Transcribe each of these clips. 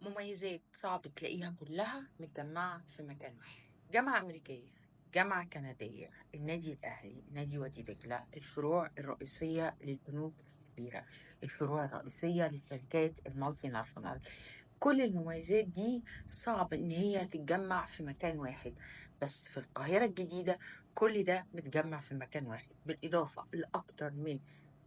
مميزات صعب تلاقيها كلها متجمعة في مكان واحد. جامعة أمريكية، جامعة كندية، النادي الأهلي، نادي وادي دجلة، الفروع الرئيسية للبنوك الكبيرة، الفروع الرئيسية للشركات ال multinational. كل المميزات دي صعب إن هي تتجمع في مكان واحد، بس في القاهرة الجديدة كل ده متجمع في مكان واحد، بالإضافة لأكتر من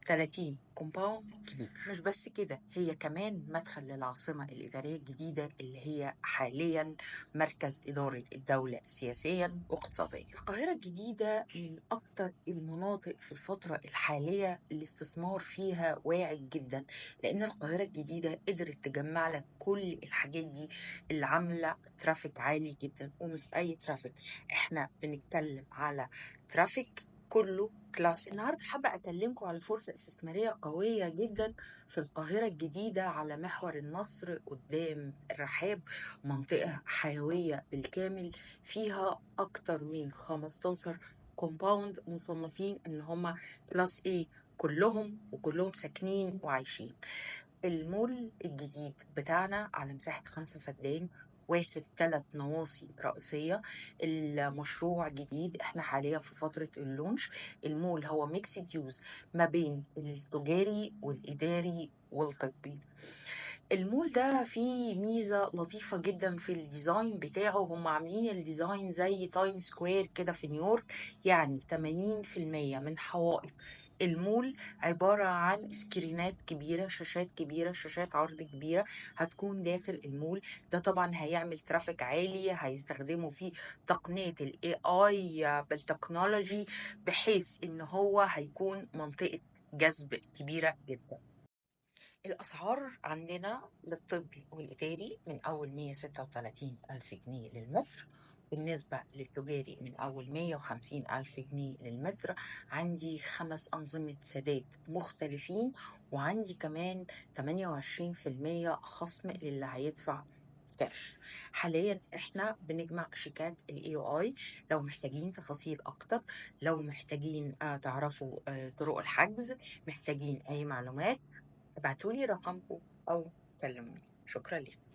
30 compound كبير. مش بس كده، هي كمان مدخل للعاصمة الإدارية الجديدة اللي هي حاليا مركز إدارة الدولة سياسيا واقتصاديا. القاهرة الجديدة من أكتر المناطق في الفترة الحالية الاستثمار فيها واعد جدا، لأن القاهرة الجديدة قدرت تجمع لك كل الحاجات دي اللي عاملة traffic عالي جدا. ومش أي traffic، احنا بنتكلم على traffic كله class. النهارده حابة أكلمكم على فرصة استثمارية قوية جدا في القاهرة الجديدة على محور النصر قدام الرحاب، منطقة حيوية بالكامل فيها أكتر من 15 compound مصنفين إن هما class A كلهم، وكلهم ساكنين وعايشين. المول الجديد بتاعنا على مساحة 5 فدان، واخد 3 نواصي رئيسية. المشروع جديد، احنا حاليا في فترة ال launch. المول هو mixed use ما بين التجاري والإداري والطبي. المول ده فيه ميزة لطيفة جدا في ال design بتاعه، هم عاملين ال design زي تايم سكوير كده في نيويورك، يعني 80% من حوائط المول عبارة عن screen ات كبيرة، شاشات كبيرة، شاشات عرض كبيرة هتكون داخل المول ده. طبعا هيعمل traffic عالي، هيستخدموا فيه تقنية ال AI بال technology، بحيث ان هو هيكون منطقة جذب كبيرة جدا. الأسعار عندنا للطبي والإداري من أول 136 ألف جنيه للمتر، بالنسبة للتجاري من أول 150 ألف جنيه للمتر. عندي 5 أنظمة سداد مختلفين، وعندي كمان 28% خصم للي هيدفع كاش. حاليا احنا بنجمع شيكات ال EOI. لو محتاجين تفاصيل اكتر، لو محتاجين تعرفوا طرق الحجز، محتاجين اي معلومات، ابعتولي رقمكم او كلموني. شكرا لكم.